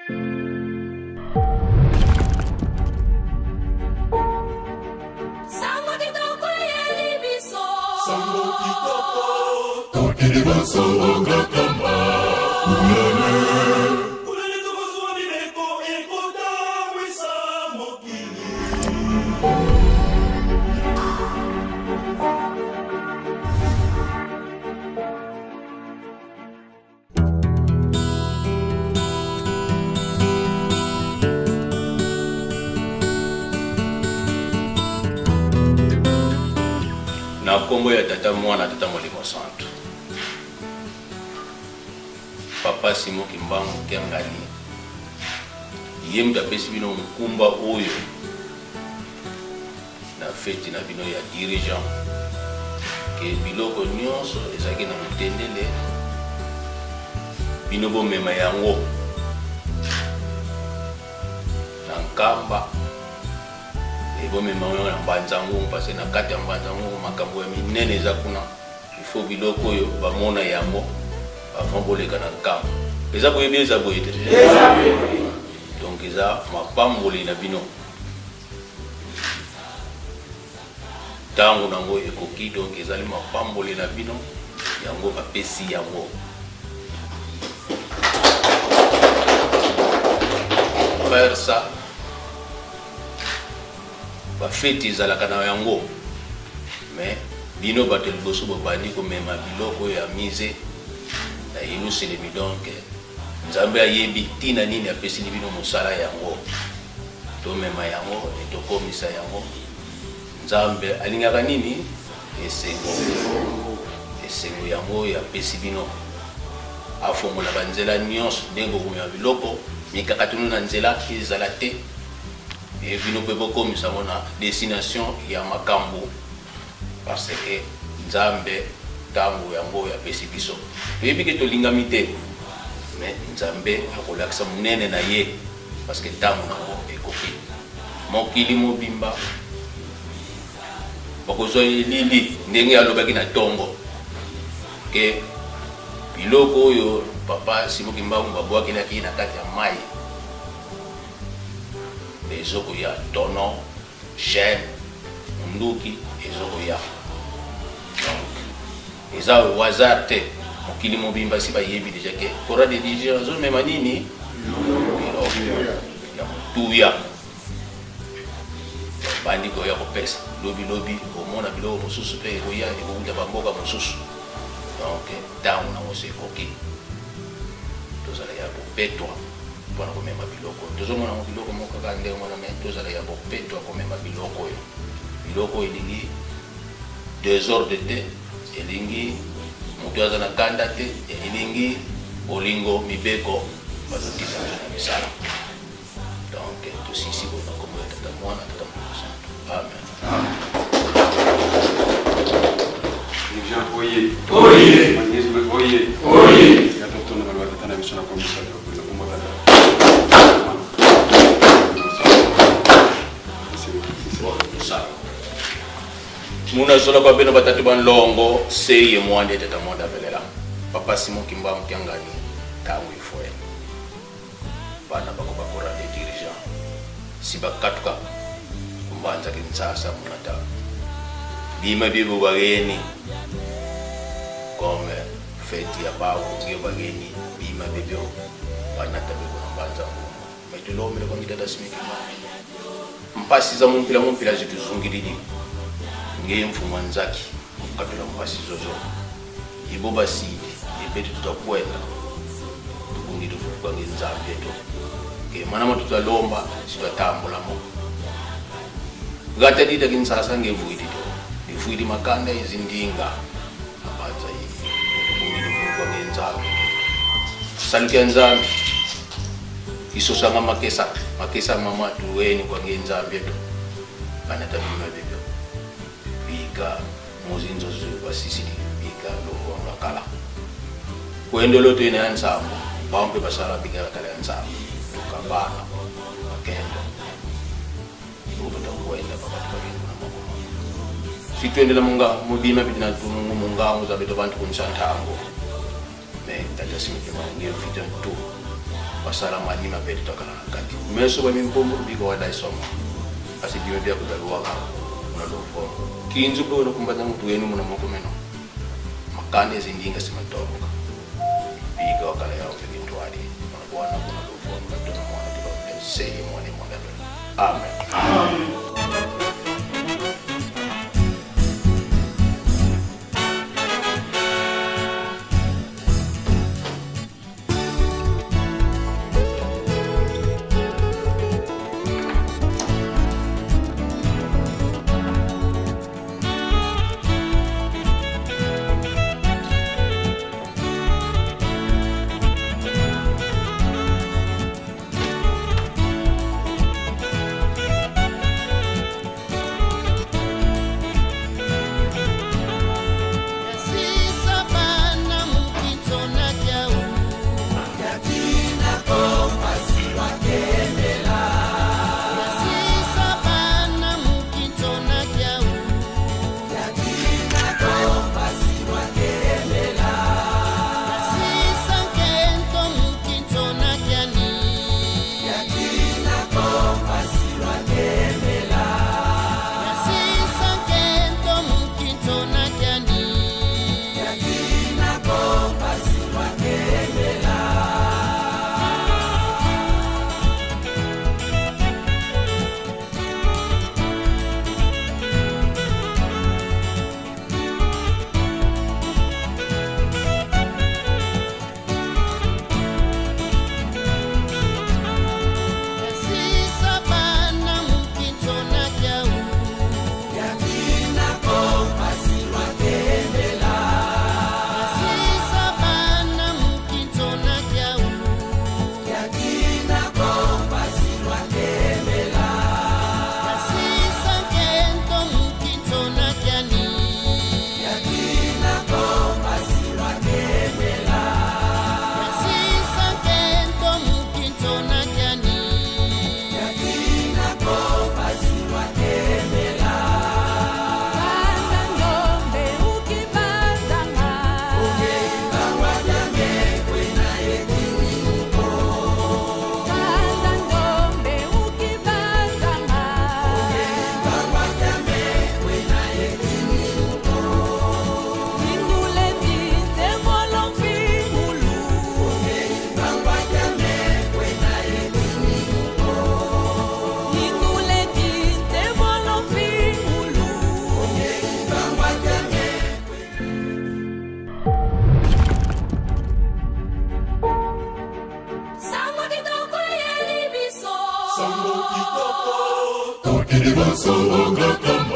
Sango kitoko eyeli biso. Sango kitoko. Tokende basonga kamba. Ulele. Ulele tokozwa mibeko ekotambwisa mokili. Na nkombo ya Tata, Mwana, Tata Molimo Santu. Papa Simon Kimbangu Kiangani ye moto apesi bino mokumba oyo na feti na bino ya dirigeant ke biloko nyonso ezalaki na motendele bino bomema yango na nkamba ebomema yango na mbanza ngungu parce na kati ya mbanza ngungu makambo ya minene eza kuna. Il faut biloko oyo bamona yango avant boleka na nkamba. Eza boye bien eza boye te? Donc eza mapamboli na bino. Ntango nango ekoki, donc ezali mapamboli na bino, yango bapesi yango. Faire ça, bafeti ezalaka na yango, mais bino bato ya liboso bobandi komema biloko oyo ya mise na Yelusalemi, donc Nzambe ayebi ntina nini apesili bino mosala yango. Tomema yango e tokomisa yango. Nzambe alingaka nini? Esengo. Esengo yango oyo apesi bino. Afongola banzela nyonso ndenge bokomema biloko, mikakatano na nzela ezala te. E bino mpe bokomisa yango na destination ya makambo. Parce que Nzambe tango yango oyo apesi biso. Toyebi ke tolingami te, mais Nzambe akolakisa monene na ye parce que tango nango ekoki. Mokili mobimba bakozwa elili ndenge alobaki na tongo ke biloko oyo papa Simon Kimbangu babwakelaki ye na kati ya mai ezokoya tono Chaine, munduki ezo koya. Donc eza au hasard te. Mokili mobimba si bayebi deja ke Cora de Niger azo mema nini? Biloko ya motuya. Bandi koya kopesa lobi lobi omona biloko mosusu mpe ekoya ekowuta bamboka mosusu. Donc ntango nango se ekoki tozala ya kopetwa. Pona komema biloko oyo. Tozomona yango biloko moko kaka ndenge wana mais tozala ya bopeto ya komema biloko oyo. Biloko oyo elingi desordre te, elingi moto aza na kanda te, elingi bolingo, mibeko bazotinda biso na misala. Donc tosisi boye na kombo ya Tata Mwana, Tata Molimo Santu. Amen. Jean oye. Oye. Magnésium oye. Oye. Ya totona baloba tata na biso na komisa na kombo tata. Muna zola kwa bino batatu ba nlongo seye mwande tata mwanda velela papa Simon Kimbangu Kiangani tangu ifoye Bana bako ba chorale des dirigeants si bakatuka kumbanza Kinshasa munata bima bibo bageni comme fete ya bawo ngio bageni bima bibio banata bebo na mbanza ngungu mais tulomele kwa ngitata simiki mpasi za mumpila mumpila zituzungilili nge mfumu wa nzaki katula mpasi zozo Ibo basili ebeti tutakwenda tukungi tufufukange nzambe to ke mana mo tutalomba situatambula mo gatadida kinsasa ngevuidi to ivuidi makanda izindinga abanza yi tukungi tufufukange nzambe salukia nzambe isosanga makesa makesa mama tuweni kwange nzambe to banatabima bibyo bika Muzinzozu basisili bika lovo nga kala. Kwendolo to ina ya nsambo, bao mpe basala bika ya kala ya nsambo. Tukabana, bakendo. Ibuba takwenda bakati bakendo na makoma. Sitwendela munga mubima bidina tunungu mungangu za beto bantu kunsantango. Mais tata simikema ngiyo vita tu. Basala manima mpe tokala na kati meso ba mimpombo biko wada isomo asi bino bia kubaluwaka na lovomo kinzu mpe wena mutu wenu muna moko meno makanda ezindinga simatoboka bika wakala yawo mpe kintwali mwana bwana kuna lovomo na tono mwana tilo sei mwana mwana. Amen, amen. Sango kitoko, tokende basongo ngaka.